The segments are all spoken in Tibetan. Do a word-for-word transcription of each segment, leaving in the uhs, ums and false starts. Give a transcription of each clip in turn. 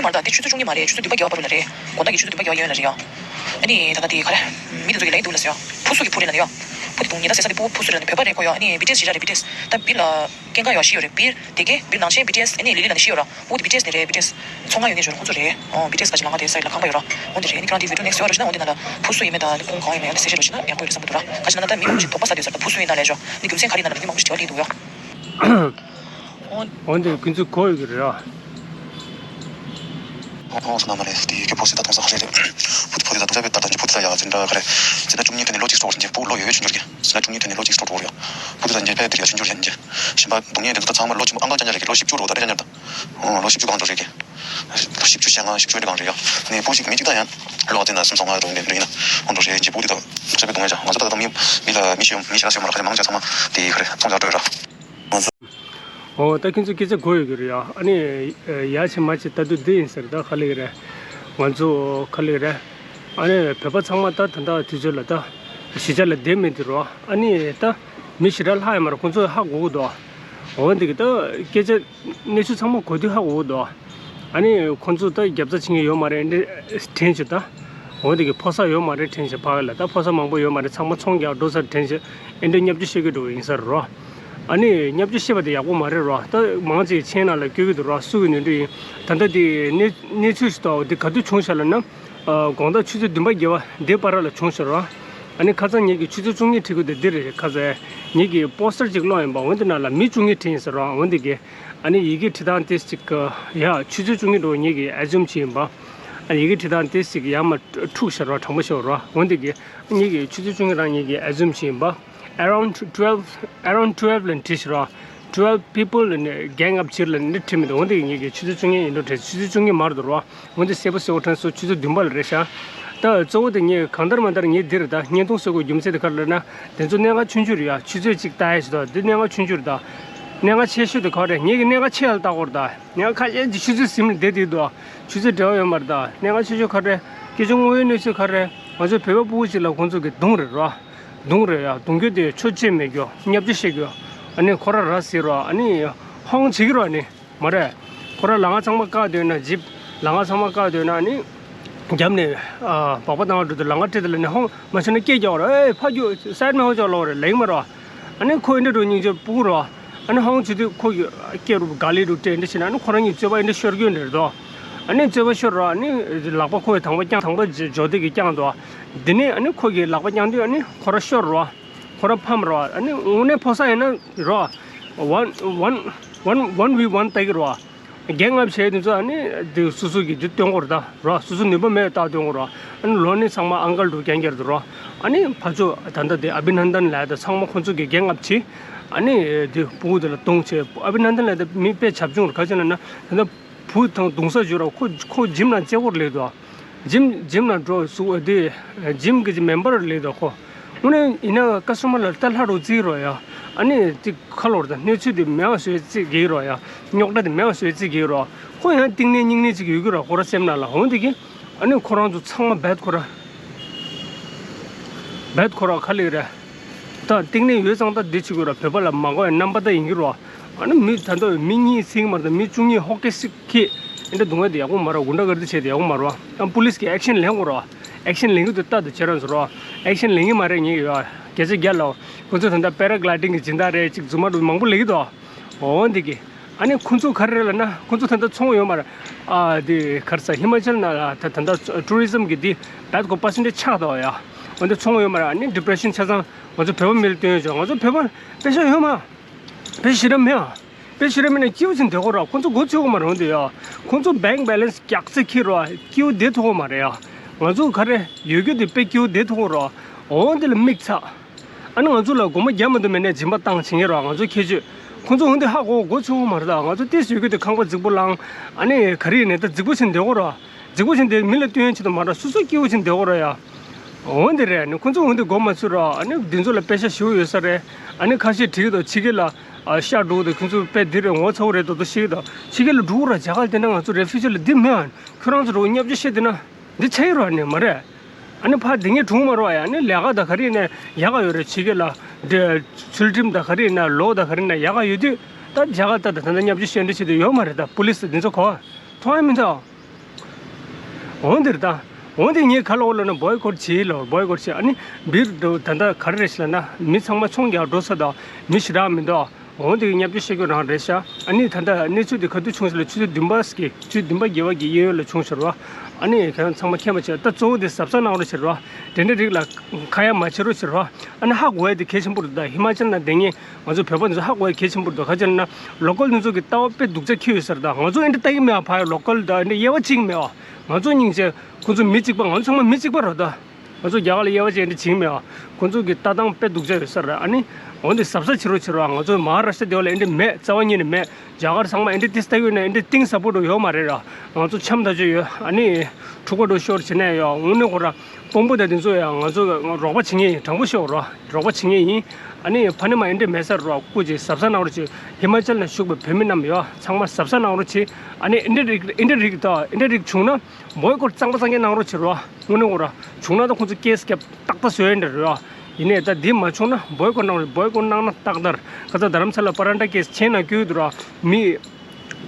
གཉིས་མ་རེད་ད། འདི་ཆུ་ཚོད་བཅུ་གཉིས་མ་རེད། ཆུ་ཚོད་བདུན་པ་བརྒྱད་པ་བར་དུ་ལ་རེད། དགོང་དག་གི་ཆུ་ཚོད་བདུན་པ་བརྒྱད་པ་ཡོད་ལ་རེད་ཡ། ཨ་ནི་ད་ལྟ་དེ་ག་རེ། མི་དེ་ཚོ་གི་ལའི་འདུག་ལ་ཟེར་ཡ། བུ་སུ་གི་བུ་རེད་ལ་ནི་ཡ། བུ་དེ་དུང་ཉི་ཟླ་ཟེར་ས་དེ་བུ་བུ་སུ་རེད་ལ་ནི། བོད་པ་རེད་ཁོ་ཡ། ཨ་ནི་བི་ཊི་ཨེསི་རེད་ཤག་རེད། བི་ཊི་ཨེསི། ད་བི་ལ་སྐྱེས་སྐར་ཡོད་ཤི་ཡོད་རེད། བི་དེ་གའི་བི་ནང་ཆེན་བི་ཊི་ཨེསི། ཨ་ནི་ལི་ལི་ལ་ནི་ཤི་ཡོད་ར། འོ་དེ་བི་ཊི་ཨེསི་ནས་རེད། བི་ཊི་ཨེསི་ཚོང་ཁང་ཡོད་མཁན་ཚོ་རེད། ཁོང་ཚོ་རེད། ཨོ་བི་ཊི་ཨེསི་ག་ཅིག་ལ་ང་དེ་སའིཌ་ལ་ཁང་པ་ཡོད་ར། འོ་དེ་རེད། ནི་ཁྱེད་རང་དེ་བི་ཌིའོ་ནེགསི་ཡོད་ར་ཤི་ན། འོ་དེ་ནང་ལ་བུ་སུ་ཡིན་མེད་དང་ནི་ཁོང་གང་ཡིན་མེད་ཡང་ནི་གསལ་བཤད་རོགས་བྱེད་ན་ཡག་པོ་ཡོད་རེད་བསམ་གྱི་འདུག་ར། ག་ཅིག་ལ་ན་ད་མི་མང་པོ་ཞིག་དོགས་པ་ཟ་བསྡད་ས་རེད་ད། བུ་སུ་ཡིན་ན་ལས་ཤོག་ནི་རྒྱུ་མཚན་ག་རེ་ཡིན་ན་ལ་མི་མང་པོ་ཞིག་དྲི་བ་སླེབས་འདུག་ཡ། འོ་འདི་ཁོང་ཚོས་གོ་ཡོད་ཀྱི་རེད་ར། ཨོ་ཨོ་སོ་ན་མ་རེད། དེ་ཁྱོད་ཕོ་སི་ད་ཐོང་ས་ཧ་རེད་རེད། ཕུ་ཕུ་དེ་ད་ཐོང་ས་བེ་ད་ད་ཕུ་དེ་ད་ཡ་ཛིན་ད་ག་རེ། ཛིན་ད་བཅུ་གཉིས་ཐོན་ནས་ལོ་གཅིག་སོ་རེད་འཇེ། ཕུ་ལོ་ཡོད་ཡོད་ཆུང་ཆུང་རེད། ཛིན་ད་བཅུ་གཉིས་ཐོན་ནས་ལོ་གཅིག་སོ་རེད་ཡ། ཕུ་དེ་ད་འཇེ་ཕེ་དེ་ཡ་ཆུང་ཆུང་རེད་འཇེ། གཞན་པ་སྡུག་བསྔལ་དེ་ཚོ་ད་ཚང་མ་ལོ་ཆེན་པོ་ཨང་གང་ཅན་ཅན་རེད་གི། ལོ་བཞི་བཅུ་རོ་ད་རེད་ཅན་ཅན་ད། ཨོ་ལོ་བཞི་བཅུ་གང་འགྲོ་རེད་གི། ལོ་བཞི་བཅུ་ཞེ་ལྔ་བཞི་བཅུ་འདྲ་གང་རེད་ཡ། ནས་ཕུ་ཞིག་མི་གཅིག་ད་ཡ། ལོ་ཨ་ཙི་ན་སུམ་སོ་ལྔ་རོ་འདི་འདྲ་ཡིན་ན། ཨོ་འགྲོ་རེད་འཇེ། ཕུ་དེ་ད་ཚ་བའི་སྡུག་བསྔལ་ཅན། ང་ཚོ་ད་ད་མི་མི་ལ་མི་ཤི་མི་ཤི་ན་སེ་མ་ལ་ག་རེ་མང་ཆེ་ཚང་མ་དེ་ག་རེ་ཚོང་ཆ་སྤྲོད་ར། ང་ཚོ། ཨོ་ད་ཁྱེད་ཚོ་སྐད་ཆ་གོ་ཡོད་ཀྱི་རེད་ཡ། ཨ་ནི་ཡ་ཆེ་མ་ཆེ་ད་དུ་འདི་ཡིན་ཟེར་ད་ག་ལེ་གི་རེད། ང་ཚོ་ག་ལེ་གི་རེད། ཨ་ནི་བོད་པ་ཚང་མ་ད་ད་ད་དུས་ཚོད་ལ་ད་གཞིས་ཆགས་ལ་བསྡད་མེད་དུ་རོ། ཨ་ནི་ད་མི་ཞེ་དྲག་ལྷག་ཡོད་མ་རེད། ཁོང་ཚོ་ཧ་གོ་གི་འདུག། འོ་འདི་གི་ད་སྐད་ཆ་གནས་ཚུལ་ཚང་མ་གོ་དུས་ཧ་གོ་གི་འདུག། ཨ་ནི་ཁོང་ཚོ་ད་རྒྱབ་རྩ་བྱེད་མཁན་ཡོད་མ་རེད་འདི་དྲན་བྱུང་ད། འོ་འདི་གི་ཕོ་གསར་ཡོད་མ་རེད་དྲན་བྱུང་ཕ་གི་ལ། ད་ཕོ་གསར་མང་པོ་ཡོད་མ་རེད། ཚང་མ་ཚོང་རྒྱག་འགྲོ་ས་དྲན་བྱུང་། ཨེ་འདྲ་བརྙས་བཅོས་བཤད་ཀྱི་འགྲོ་ཡིན་ས་རེད་རོ། ཨ་ནི་བརྙས་བཅོས་བཤད་པ་དེ་ཡག་པོ་མ་རེད་རོ། ད་མང་ཆེ་མཆན་ནང་ལ་བཀོད་ཀྱི་འདུག་རོ། སུ་གི་ནོར་འཁྲུལ་ཡིན། ད་ལྟ་དེ་གནས་གནས་ཚུལ་ཞིག་འདུག། དེ་ག་དུས་བྱུང་ཤག་ལབ་ན། ཨ་དགོང་དག་ཆུ་ཚོད་བདུན་པ་བརྒྱད་པ་འདི་བར་ལ་བྱུང་ཤག་རོ། ཨ་ནི་ཁ་སང་ངེད་ཀྱིས་ཆུ་ཚོད་བཅུ་གཉིས་བྲིས་དགོས་དེ་འདི་རེད། ཁ་སང་ངེད་ཀྱིས་པོ་སི་ཊར་ཅིག་ཀློག་ཡིན་པ། འོན་ཏེ་ནང་ལ་མི་བཅུ་གཉིས་བྲིས་ཡིན་ཟེར་རོ། འོན་ཏེ་གི་ཨ་ནི་ཡི་གེ་བྲིས་སྟངས་དེ་ཅིག་ཡ་ཆུ་ཚོད་བཅུ་གཉིས་འགྲོ་ངེད་ཀྱིས་ཨེ་ཛུམ་བྱས་ཡིན་པ། ཨ་ནི་ཡི་གེ་བྲིས་སྟངས་དེ་ཅིག་ཡ་མ་འཁྲུག་ཤག་རོ། དྲང་པོ་ཤོད་རོ། འོན་ཏེ་གི་ངེད་ཀྱིས་ཆུ་ཚོད་བཅུ་གཉིས་རང་ངེད་ཀྱིས་ཨེ་ཛུམ་བྱས་ཡིན་པ། around twelve, around twelve ལ་བྲིས་ཤག་རོ། twelve people ལ་ནི་gang up བྱེད་ལ་ནི་བྲིས་མི་འདུག། འོན་ཏེ་ངེད་ཀྱིས་ཆུ་ཚོད་བཅུ་གཉིས་ཡིན་འགྲོ་བྲིས། ཆུ་ཚོད་བཅུ་གཉིས་མར་འདུག་རོ། འོན་ཏེ་གསལ་པོ་གསལ་པོ་དྲན་སོང་། ཆུ་ཚོད་བདུན་པ་ལ་རེད་ཤག། ད་གཙོ་བོ་དེ་ངས་གང་ལྟར་མ་ལྟར་ངས་འདིར་ད་བརྙན་ཐུང་བཟོ་དགོས་རྒྱུ་མཚན་དེ་ག་རེ་ལབ་ན། དེ་ཚོ་གནད་འགག་ཆུང་ཆུང་རེད་ཡ། ཆུ་ཚོད་གཅིག་ལྟ་ཡ་ཞིག་ད་འདི་གནད་འགག་ཆུང་ཆུང་རེད་ད། གནད་འགག་ཆེ་ཤོས་དེ་ག་རེ་རེད། ངས་ཀྱི་གནད་འགག་ཆེ་ཡ་ལ་ལྟ་དགོས་རེད་ད། གནད་འགག་ཁ་ཤས་ཀྱི་ཆུ་ཚོད་ཟིན་ལ་བསྡད་དེ་འདུག། ཆུ་ཚོད་འབྲེལ་བ་ཡོད་མ་རེད་ད། གནད་འགག་ཆེ་ཤོས་ག་རེ་རེད། སྐད་ཆ་དངོས་ཡོད་གནས་ཚུལ་ག་རེ་རེད། ང་ཚོའི་བོད་པ་ཕྲུ་གུ་ཅིག་ལ་ཁོང་ཚོ་གི་རྡུང་རེད་རོ། རྡུང་རེད་ཡ། རྡུང་རྒྱུ་དེ་ཆོས་བྱེད་མེད་རྒྱུ། བརྙས་བཅོས་བཤད་རྒྱུ། ཨ་ནི་ཁོ་ར་ར་ཟེར་རོ། ཨ་ནི་ཧོང་བྱེད་ཀྱི་རོ། ཨ་ནི། མ་རེད། ཁོ་རང་ལ་ང་ཚང་མ་བཀག་སྡོད་ན་ཇིབ། ལ་ང་ཚང་མ་བཀག་སྡོད་ན་ནི། རྒྱབ་ནས་ཨ་སྦག་སྦག་བཏང་བ་འགྲོ་དུས་ལ་ང་སྤྲད་དེ་ལ་ནི་ཧོང་མ་ཆོད་ན་སྐད་རྒྱག་རོགས། ཨེ་ཕ་རྒྱུག་སའིཌ་མེ་ཧོང་ཅོག་ལོག་རེད་ལེགས་མ་རོ། ཨ་ནི་ཁོ་ཨེ་འདྲ་འགྲོ་སྙིང་རྗེ་སྤུ་གུ་རོ། ཨ་ནི་ཧོང་བྱེད་དུས་ཁོ་གི་སྐད་རུ་ག་ལེ་རུ་སྤྲད་འདྲ་བྱས་ན་ཨ་ནི་ཁོ་རང་གཉིས་རྩོད་པ་ཨེ་འདྲ་ཤོར་རྒྱུ་འདྲ་རེད་དོ། ཨ་ནི་རྩོད་པ་ཤོར་རོ། ཨ་ནི་ལག་པ་ཁོ་གི་དང་པོ་བརྐྱངས། དང་པོ་འཇོ་དེ་གི་བརྐྱངས་དོ། དེ་ནས་ཨ་ནི་ཁོ་གི་ལག་པ་བརྐྱངས་དུས་ཨ་ནི་ཁོ་ར་ཤོར་རོ། ཁོ་ར་ཕམ་རོ། ཨ་ནི་དངོས་གནས་ཕོ་གསར་ཡིན་ན་རོ། one one one one v one ལྟ་གི་རོ། རྒྱན་ལྔ་བྱས་དུས་ཚོད་ཨ་ནི་དེ་སོ་སོ་གི་དེ་སྟོན་གོ་ར་ད་རོ། སོ་སོ་ནུས་པ་མེད་ད་སྟོན་གོ་རོ། ཨ་ནི་ལོ་ནི་ཚང་མ་ཨང་ཀལ་དུ་རྒྱན་རྒྱར་དུ་རོ། ཨ་ནི་ཕ་ཚོ་ད་ལྟ་དེ་ཨ་བི་ནན་དན་ལ་ད་ཚང་མ་ཁོ་ཚོ་གི་རྒྱན་ལྔ་བྱས། ཨ་ནི་དེ་སྤུ་གུ་དེ་ལ་རྡུང་བྱས། ཨ་བི་ནན་དན་ལ་ད་མི་དཔེ་བྱབ་ཆུང་ར། ག་ཅི་ན་ན་ད་ལྟ་བུ་དང་རྡུང་ས་བརྗོད་ར། ཁོ་ཁོ་ཇིམ་ནང་བཅད་སྒོར་ལེགས་འདུག། ཇིམ་ཇིམ་ལ་འགྲོ་སུ་འོ་དེ་ཇིམ་གི་ཅིག་མེམ་བར་ལས་དོ་ཁོ། དངོས་གནས་ཡིན་ན་ཀ་སི་ཊ་མར་ལ་ལྟ་ལྷ་རུ་བརྩི་རོགས་ཡ། ཨ་ནི་ཅིག་ཁ་ལོར་དང་གནས་ཚུལ་དེ་མེད་པ་བཟོས་བརྩི་གི་རོགས་ཡ། རྙོག་དྲ་དེ་མེད་པ་བཟོས་བརྩི་གི་རོགས། ཁོ་ཡང་གཏིང་ནས་སྙིང་ནས་ཅིག་ཡོད་གི་རོགས་ཁོ་ར་སེམས་ནང་ལ་འོང་དེ་གི། ཨ་ནི་ཁོ་རང་ཚོ་ཚང་མ་བད་ཁོ་ར། བད་ཁོ་ར་ཁ་ལིག་རེད། ད་གཏིང་ནས་ཡོད་ཙང་ད་འདི་བྱེད་དགོས་ར། བོད་པ་ལ་མ་དགའ་བའི་རྣམ་པ་ད་ཡིན་གྱི་རོ། ཨ་ནི་མི་ད་ལྟ་མི་གཉིས་ཚིག་མ་རེད། མི་བཅུ་གཉིས་ཧོ་ཀེ་སི་ཁེ་ཨེ་འདྲ་སྡུག་བསྔལ་དེ་ཡག་པོ་མ་རེད། གུན་ཌ་གར་དི་བྱས་དེ་ཡག་པོ་མ་རེད། ཨ་པུ་ལིས་ཀྱིས་ཨེག་ཤན་ལེན་དགོས་རོ། ཨེག་ཤན་ལེན་གྱི་འདུག་ལྟ་དུ་བྱེད་རང་ཚོ་རོ། ཨེག་ཤན་ལེན་གྱི་མ་རེད་ངེས་ཡོད། བརྒྱ་ཆ་བརྒྱ་ལ། ཁོ་ཚོ་ད་ལྟ་པེ་ར་གླའི་ཌིང་གི་སྦྱིན་བདག་རེད་ཅིག་རྫུན་མ་རུ་མང་པོ་ལེགས་འདུག་འོ་འདི་གི། ཨ་ནི་ཁོ་ཚོ་ག་རེ་རེད་ལབ་ན་ཁོ་ཚོ་ད་ལྟ་ཚོང་ཡོད་མ་རེད། ཨ་དེ་ག་རེ་ཟ་ཧི་མ་ཅལ་ནང་ལ་ད་ད་ལྟ་ཊུ་རི་ཛམ་གི་དེ་བད་ཁོ་པར་སེན་ཊེ་ཇི་ཆག་འདུག་ཡ། འོ་འདི་ཚོང་ཡོད་མ་རེད། ཨ་ནི་ཌི་པི་རེ་ཤན་ཆ་ཚང་ང་ཚོ་བོད་པ་མི་ལ་སྟོན་ཡོད་ཅོག་ང་ཚོ་བོད་པ་པེ་ཤ་ཡོད་མ། པེ་ཤ་ར་མེད་ཨ། པེ་ཤ་ར་མེད་ན་སྐྱིད་པོ་ཅིག་བསྡད་ཁོ་ར། ཁོ་ཚོ་མགོ་ཚོས་ཁོ་མ་རེད་འདི་ཡ། ཁོ་ཚོ་བེང་བེ་ལན་སི་རྒྱག་ཚེ་ཁྱེར་ར་སྐྱིད་པོ་བསྡད་ཐུབ་ཁོ་མ་རེད་ཡ། ང་ཚོ་ག་རེ་ཡོད་རྒྱུ་དེ་དཔེ་སྐྱིད་པོ་བསྡད་ཐུབ་ཁོ་ར། འོ་འདི་ལ་མིག་ཚ། ཨ་ནི་ང་ཚོ་ལ་སྒོར་མོ་བརྒྱ་མ་གཏོགས་མེད་ནས་སྦྱིན་པ་བཏང་བྱེད་ངེས་རོགས། ང་ཚོ་ཁྱད་ཆོས། ཁོ་ཚོ་འོན་ཏེ་ཧ་གོ་མགོ་ཚོས་ཁོ་མ་རེད་ད། ང་ཚོ་ཏིས་ཡོད་རྒྱུ་དེ་ཁང་པ་རྫིག་པོ་བླངས། ཨ་ནི་ག་རེ་ཡིན་ནས་ད་རྫིག་པོ་ཕྱིན་བསྡད་ཁོ་རོགས། རྫིག་པོ་ཕྱིན་བསྡད་མི་ལ་སྟོན་ཡོན་ཆེད་དུ་མ་རོགས། སོ་སོ་སྐྱིད་པོ་ཕྱིན་བསྡད་ཁོ་རོགས་ཡ། འོན་ཏེ་རེད། ཨ་ནི་ཁོ་ཚོ་འོན་ཏེ་སྒོ་མ་ཚོས་རོགས། ཨ་ནི་འདི་ཚོ་ལ་པེ་ཤ་ཞུ་ཡོད་ས་རེད། ཨ་ནི་ཁ་ཤས་བྲིས་འདུག་ཕྱི་རྒྱལ་ལ་ཨ་ཤ་འགྲོ་འདུག་ཁོ་ཚོ་དཔེ་འདི་རེད་ངོ་ཚ་བོ་རེད་འདུག་འདུག་ཤེས་འདུག་ཕྱི་རྒྱལ་ལ་འགྲོ་ར་རྒྱ་གར་དེ་ན་ང་ཚོ་རེ་ཕུ་ཇི་ལ་འདི་མེད་ཨ། ཁྱོད་རང་ཚོ་རོགས་བརྙས་བཅོས་བཤད་དེ་ན། འདི་ཆ་ཡི་རོ་ནི་མ་རེད། ཨ་ནི་ཕ་དེ་ངས་གྲུང་མ་རོ་ཡ། ཨ་ནི་ལས་ཀ་ད་ག་རེ་ཡིན་ན་ཡག་ག་ཡོད་རེད། ཕྱི་རྒྱལ་ལ་འདི་ཚུལ་ཁྲིམས་ད་ག་རེ་ཡིན་ན་ལོ་ད་ག་རེ་ཡིན་ན་ཡག་ག་ཡོད་དུས་ད་རྒྱ་གར་ད་ད་ད་ད་བརྙས་བཅོས་བཤད་འདྲི་བྱེད་དུས་ཡོད་མ་རེད། ད་པུ་ལིས་འདི་ཚོ་གོ་མཐོང་ཡ་མི་འདུག་འོན་ཏེ་རེད་ད། འོན་ཏེ་ངས་ག་ལ་འོ་ལབ་ན་བོའི་ཀོ་ཊི་བྱེད་ལོ། བོའི་ཀོ་ཊི་བྱེད། ཨ་ནི་འདིར་འགྲོ་ད་ད་ག་རེ་རེད་ཟེར་ན་མི་ཚང་མ་ཚོང་རྒྱག་འགྲོ་ས་ད་མི་ཞེ་དྲག་མི་འདུག་འོན་ཏེ་བརྙས་བཅོས་བཤད་རྒྱུ་རང་རེད་ཤག་ཨ་ནི་ད་ལྟ་གནས་ཚུལ་འདི་ག་དུས་བྱུང་ཟེར་ལ་ཆུ་ཚོད་བདུན་པ་གི་ཆུ་ཚོད་བདུན་པ་བརྒྱད་པ་གི་གཡས་གཡོན་ལ་བྱུང་ཟེར་བ། ཨ་ནི་ཁྱེད་རང་ཚང་མ་མཁྱེན་པ་བྱས། ད་གཙོ་བོ་དེ་གཟབ་གཟབ་གནང་རོགས་བྱེད་རོགས། དེ་འདྲ་རིགས་ལ་ཁ་ཡ་མ་བྱེད་རོགས་བྱེད་རོགས། ཨ་ནི་ཧ་གོ་ཡ་དེ་གལ་ཆེན་པོ་རེད། ད་ཧི་མ་ཅལ་ན་བསྡད་མཁན་ང་ཚོ་བོད་པ་ཚོ་ཧ་གོ་ཡ་གལ་ཆེན་པོ་རེད། ད་ག་ཅི་ལབ་ན་ལོ་ཀལ་དེ་ཚོ་གི་ལྟ་བ་དཔེ་སྡུག་ཅག་འཁྱེར་ཡོད་ས་རེད། ད་ང་ཚོ་ཨེ་འདྲ་ལྟ་གི་མེད་པ། ཕ་ཡ་ལོ་ཀལ་ད་ཨེ་འདྲ་དབྱེ་བ་གཅིག་མེད་པ། ང་ཚོ་སྙིང་རྗེ། ཁོ་ཚོ་མི་གཅིག་པ། ང་ཚོ་ཚང་མ་མི་གཅིག་པ་རེད་ད། ང་ཚོ་རྒྱ་གར་ལ་དབྱེ་བ་ཅན་དེ་བྱེད་ཀྱི་མེད་པ། ཁོ་ཚོ་གི་ལྟ་སྟངས་དཔེ་སྡུག་ཅག་ཡོད་ས་རེད། ཨ་ནི་འོན་ཏེ་གཟབ་གཟབ་བྱེད་རོགས་བྱེད་རོགས། ང་ཚོ་མ་ཧཱ་རཱ་ཤྲ་དེ་བ་ལ་ཨེ་འདྲ་མེད། རྩ་བ་ཉིད་ནས་མེད། རྒྱ་གར་ཚང་མ་ཨེ་འདྲ་ཏིས་ལྟ་གི་ཡོད་ན་ཨེ་འདྲ་གཏིང་ཟབ་པོ་འགྲོ་ཡོད་མ་རེད་ར། ང་ཚོ་འཆམ་ད་ཅོ་ཡོད། ཨ་ནི་འཁྲུག་པ་འགྲོ་ཤོར་བྱེད་ནས་ཡོད། དངོས་གནས་ཁོ་ར་དཔོན་པོ་དང་དེ་ཚོ་ཡང་ང་ཚོ་རོགས་པ་བྱེད་མཁན་ཡིན། དྲང་པོ་ཤོད་རོགས། རོགས་པ་བྱེད་མཁན་ཡིན། ཨ་ནི་ཕ་ནི་མ་ཨེ་འདྲ་མེད་ས་རོགས། སྐུ་མཁྱེན་གཟབ་གཟབ་གནང་རོགས་བྱེད། ཧི་མ་ཅལ་ན་བཞུགས་པའི་བོད་མི་རྣམས་ཡོད། ཚང་མ་གཟབ་གཟབ་གནང་རོགས་བྱེད། ཨ་ནི་ཨེ་འདྲ་རིགས་ཨེ་འདྲ་རིགས་དང་ཨེ་འདྲ་རིགས་བྱུང་ན་བོའི་ཀོ་ཊི་གཙང་མ་གཙང་རྐྱང་གནང་རོགས་བྱེད་རོགས། དངོས་གནས་ཁོ་ར་བྱུང་ན་ད་ཁོ་ཚོ་ཀེ་སི་རྒྱབ་ཏག་ཏག་བཟོ་ཡ་འདྲ་རེད་བ། ཡིན་ནའི་ད་འདི་མ་བྱུང་ན་བོའི་ཀོ་ཊི་གནང་རོགས། བོའི་ཀོ་ཊི་གནང་ན་ཏག་ཏག་རེད། ཁ་ཚ་རྡ་རམ་ས་ལ་པ་རན་ཌ་ཀེ་སི་བྱས་ན་སྐྱོ་གི་འདུག་ར། མི་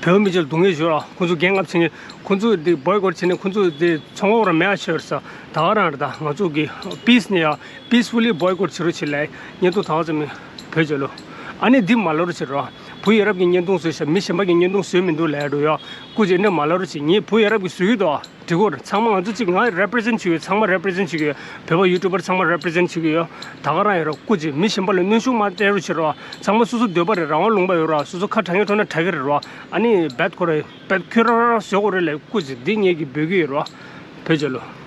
བོད་མི་ཚོ་ལ་སྡུག་བསྔལ་ཡོད་ར། ཁོ་ཚོ་རྒན་རྒབ་བྱེད་མཁན་ཁོ་ཚོ་འདི་བོའི་ཀོ་ཊི་བྱས་ནས་ཁོ་ཚོ་འདི་ཚོང་འོག་ར་མེད་ཨ་ཤོར་ས་ད་ག་རང་རེད། ད་ང་ཚོ་གི་པིས་ནས་ཡ་པིས་ཕུ་ལི་བོའི་ཀོ་ཊི་བྱེད་རོགས་བྱེད་ལ་བརྙན་ཐུང་ད་ག་ཙམ་བོད་རྒྱལ་ལོ། ཨ་ནི་འདི་མ་ལབ་རོགས་བྱེད་ར། བུ་ཡ་རབས་ཀྱི་བརྙན་ཐུང་བཟོས་ཤག་མི་གཞན་པ་གི་བརྙན་ཐུང་བཟོས་མི་འདུག་ལབ་འགྲོ་ཡ། སྐུ་མཁྱེན་འདི་མ་ལབ་རོགས་བྱེད། ངའི་བུ་ཡ་རབས་ཀྱི་བཟོས་ཀྱི་འདུག་འགྲིག་གོ། ཚང་མ་ང་ཚོ་གཅིག་ང་རེ་པི་རི་ཛེན་ཊི་བྱེད་ཀྱི་ཡོད། ཚང་མ་རེ་པི་རི་ཛེན་ཊི་བྱེད་ཀྱི་ཡོད། བོད་པ་ཡུ་ཊུབ་པར་ཚང་མ་རེ་པི་རི་ཛེན་ཊི་བྱེད་ཀྱི་ཡོད། ད་ག་རང་ཡོད་ར། སྐུ་མཁྱེན་མི་གཞན་པ་ལ་གནོན་ཤུགས་མ་སྤྲད་རོགས་བྱེད་རོགས། ཚང་མ་སོ་སོ་འདོད་པ་རེད། རང་དབང་ལུང་པ་ཡོད་ར། སོ་སོ་ཁ་དྲང་ངེས་ཐོག་ནས་དྲག་གི་རེད་ར། ཨ་ནི་བད་ཁོ་རེ་བད་ཁྱོད་རང་རང་བཟོ་དགོས་རེད་ལབ། སྐུ་མཁྱེན་འདི་ངེད་ཀྱི་འབོད་སྐུལ་ཡོད་ར། བོད་རྒྱལ་ལོ།